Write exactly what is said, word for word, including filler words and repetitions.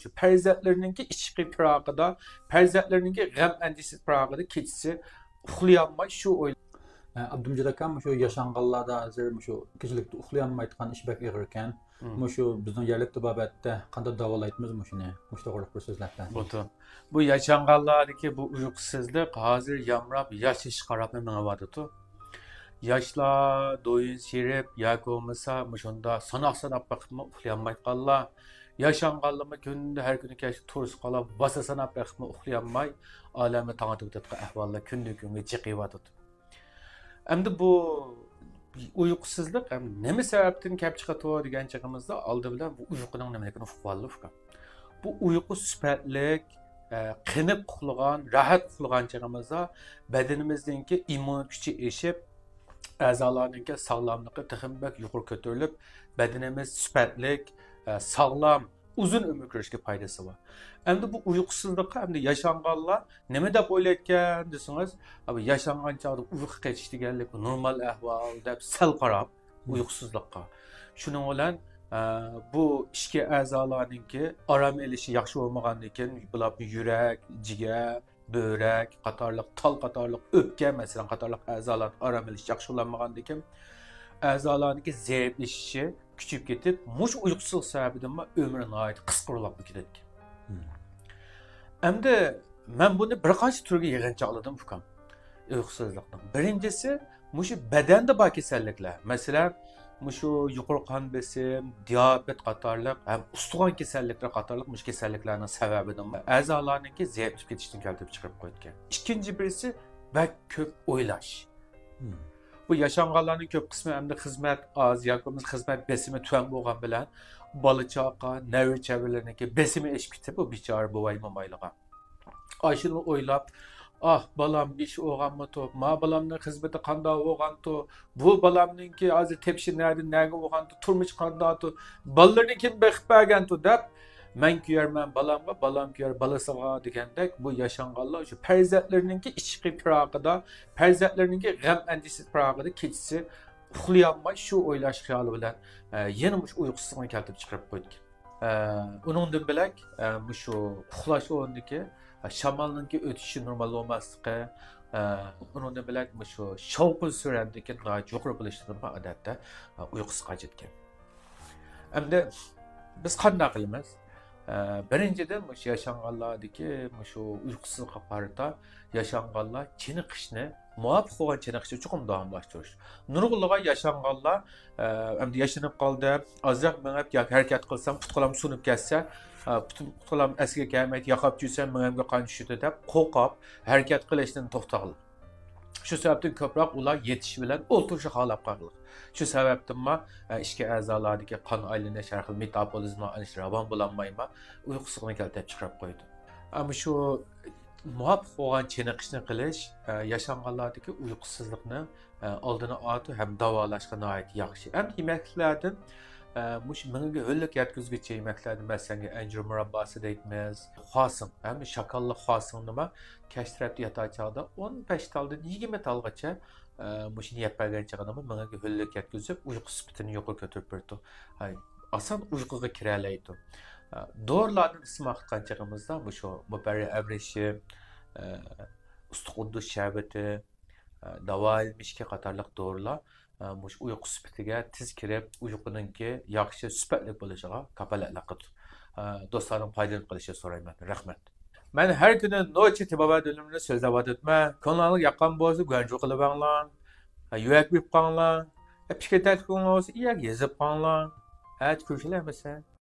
شۇ پەرزەنتلىرىنىڭكى ئىشقى پىراقىدا، پەرزەنتلىرىنىڭكى غەم ئەندىشىسى پىراقىدا كېچىسى ئۇخلىيالماي شۇ ئويلا. ئە، ئابدۇمجىت ئاكا، مۇشۇ ياشانغانلاردا ھازىر مۇشۇ كېچىلىكتە ئۇخلىيالمايدىغان ئىش بەك ئېغىركەن. مم. مۇشۇ بىزنىڭ يەرلىك تېبابەتتە قانداق داۋالايتىمىز مۇشۇنى؟ مۇشۇ توغرىلىق بىر سۆزلەپ بەرسىڭىز. بولىدۇ. بۇ ياشانغانلاردىكى بۇ ئۇيقۇسىزلىق ھازىر يامراپ، ياشىشىغا قاراپلا مېڭىۋاتىدۇ. ياشلار دويۇن سىيرىپ ياكى بولمىسا مۇشۇنداق ساناق ساناپ بېقىپمۇ ئۇخلىيالمايدىغانلار، ياشانغانلىرىمۇ كۈندە ھەر كۈنى كەچتە تۇرسا قالاپ، ۋاسا ساناپ بېقىپمۇ ئۇخلىيالماي، ئالەمنى تاڭ ئېتىۋاتىدىغان ئەھۋاللار كۈندىن كۈنگە جىقىيىۋاتىدۇ. ئەمدى بۇ ئۇيقۇسىزلىق ھەم نېمە سەۋەبتىن كەپ چىقىدۇ دېگەن چېغىمىزدا، ئالدى بىلەن بۇ ئۇيقۇنىڭ نېمىلىكىنى ئۇقۇپ ئالىلى، ئۇكام. بۇ ئۇيقۇ سۈپەتلىك، ئە، قېنىپ ئۇخلىغان، راھەت ئۇخلىغان چېغىمىزدا بەدىنىمىزنىڭكى ئىممۇن كۈچى ئېشىپ، ئەزالارنىڭكى ساغلاملىقى تېخىمۇ بەك يۇقىرى كۆتۈرۈلۈپ، بەدىنىمىز سۈپەتلىك، ئە، ساغلام، ئۇزۇن ئۆمۈر كۆرۈشكە پايدىسى بار. ئەمدى بۇ ئۇيقۇسىزلىققا ئەمدى ياشانغانلار نېمە دەپ ئويلايدىكەن دېسىڭىز، ئابا ياشانغان چاغدا ئۇيقۇ قېچىش دېگەنلىك نورمال ئەھۋال دەپ سەل قاراپ، مم. ئۇيقۇسىزلىققا. شۇنىڭ بىلەن، ئە، بۇ ئىچكى ئەزالارنىڭكى ئارام ئېلىشى ياخشى بولمىغاندىكىن، بۇلار يۈرەك، جىگەر، بۆرەك قاتارلىق، تال قاتارلىق، ئۆپكە، مەسىلەن، قاتارلىق ئەزالاردا ئارام ئېلىش ياخشى بولالمىغاندىكىن، ئەزالارنىڭكى زەئىپلىشىشى كۈچىيىپ كېتىپ، مۇشۇ ئۇيقۇسىزلىق سەۋەبىدىنمۇ ئۆمرى ناھايىتى قىسقىرىلاپلا كېتىدىكەن. مم. ئەمدى مەن بۇنى بىر قانچە تۈرگە يىغىنچاقلىدىم، ئۇكام. ئۇيقۇسىزلىقنىڭ بىرىنچىسى، مۇشۇ بەدەندە بار كېسەللىكلەر. مەسىلەن، مۇشۇ يۇقىرى قان بېسىم، دىيابېت قاتارلىق ھەم ئۇستىخان كېسەللىكلىرى قاتارلىق مۇشۇ كېسەللىكلەرنىڭ سەۋەبىدىن ئەزالارنىڭكى زەئىپلىشىپ كېتىشىدىن كەلتۈرۈپ چىقىرىپ قويىدىكەن. ئىككىنچى بىرسى، بەك كۆپ ئويلاش. مم. بۇ ياشانغانلارنىڭ كۆپ قىسمى ئەمدى خىزمەت ئاز ياكى بولمىسا خىزمەت بېسىمى تۆۋەن بولغان بىلەن بالا چاقا، نەۋرە چەۋرىلەرنىڭكى بېسىمى ئېشىپ كېتىپ، بۇ بىچارە بوۋاي مومايلىغا ئاشۇنى ئويلاپ، ئاھ، بالام ئىش بولغانمىتۇ؟ ما بالامنىڭ خىزمىتى قانداق بولغانتۇ؟ بۇ بالامنىڭكى ھازىر تېپىشى نەدىن نەگە بولغانتۇ؟ تۇرمۇشى قانداقتۇ؟ بالىلىرىنى كىم بېقىپ بەرگەنتۇ؟ دەپ، مەن كۆيەرمەن بالامغا، بالام كۆيەر بالىسىغا دېگەندەك، بۇ ياشانغانلار شۇ پەرزەنتلىرىنىڭكى ئىشقى پىراقىدا، پەرزەنتلىرىنىڭكى غەم ئەندىشىسى پىراقىدا كېچىسى ئۇخلىيالماي شۇ ئويلاش خىيالى بىلەن، ئە، يەنە مۇشۇ ئۇيقۇسىزلىقنى كەلتۈرۈپ چىقىرىپ قويدى. ئە، ئۇنىڭدىن بۆلەك، ئە، مۇشۇ ئۇخلاش ئورنىدىكى، ئە، شامالنىڭكى ئۆتۈشى نورمال بولماسلىقى، ئە، ئۇنىڭدىن بۆلەك مۇشۇ شاۋقۇن سۈرەندىكى ناھايىتى يۇقىرى بولۇشىدىنمۇ ئادەتتە، ئە، ئۇيقۇسى قاچىدىكەن. ئەمدى بىز قانداق قىلىمىز؟ ئە، بىرىنچىدىن، مۇشۇ ياشانغانلاردىكى مۇشۇ ئۇيقۇسىزلىققا قارىتا ياشانغانلار چېنىقىشنى، مۇۋاپىق بولغان چېنىقىشنى چوقۇم داۋاملاشتۇرۇش. نۇرغۇنلىغان ياشانغانلار، ئە، ئەمدى ياشىنىپ قالدى، ئازراق مېڭىپ ياكى ھەرىكەت قىلسام پۇت-قولام سۇنۇپ كەتسە، ئە، پۇت-، پۇت-قولام ئەسلىگە كەلمەيدۇ، ياقاپ چۈشسەم مېڭەمگە قان چۈشىدۇ دەپ قورقۇپ، ھەرىكەت قىلىشتىن توختىغانلار. شۇ سەۋەبتىن كۆپرەك ئۇلار يېتىش بىلەن ئولتۇرۇشنى خالاپ قالغان. شۇ سەۋەبتىنمۇ، ئە، ئىچكى ئەزالاردىكى قان ئايلىنىش، ھەر خىل مېتابولىزما ئايلىنىش راۋان بولالمايمۇ، ئۇيقۇسىزلىقنى كەلتۈرۈپ چىقىرىپ قويىدۇ. ئەمما شۇ مۇۋاپىق بولغان چېنىقىشنى قىلىش، ئە، ياشانغانلاردىكى ئۇيقۇسىزلىقنى، ئە، ئالدىنى ئالىدۇ ھەم داۋالاشقا ناھايىتى ياخشى. ئەمدى يېمەكلىكلەردىن، ئە، مۇشۇ مېڭىگە ھۆللۈك يەتكۈزگۈچى يېمەكلەردىن، مەسىلەن، ئەنجۈر مۇرابباسى دەيمىز، خۇاسىڭ، ھەم شاكاللىق خۇاسىڭنىمۇ كەچ تەرەپتە ياتار چاغدا ئون بەش تالدىن يىگىرمە تالغىچە، ئە، مۇشۇنى يەپ بەرگەن چېغىدىمۇ مېڭىگە ھۆللۈك يەتكۈزۈپ، ئۇيقۇ سۈپىتىنى يۇقىرى كۆتۈرۈپ بېرىدۇ. ھەي، ئاسان ئۇيقۇغا كىرەلەيدۇ. ئە، دورىلاردىن ئىسىم ئاقىتقان چېغىمىزدا مۇشۇ مۇبەررە ئەۋرىشىم، ئە، ئۇستىقى ئۇددۇس شەربىتى، ئە، داۋائىل مىشكى قاتارلىق دورىلار، ئە، مۇشۇ ئۇيقۇ سۈپىتىگە تېز كىرىپ، ئۇيقۇنىڭكى ياخشى سۈپەتلىك بولۇشىغا كاپالەتلىك قىلىدۇ. ئە، دوستلارنىڭ پايدىلىنىپ قېلىشىنى سورايمەن. رەھمەت. مەن ھەر كۈنى نوچى تېبابەت ئۈنۈمىنى سۆزلەۋاتىمەن. كۆڭلۈڭلارغا ياققان بولسا گۇەنجۇ قىلىۋېڭلار. ئە، يۈەك بېرىپ قاڭلار. ئە، پىكىر تەكلىپىڭلار بولسا يەرگە يېزىپ قاڭلار. ئەتە كۆرۈشەيلى ھەممىسى.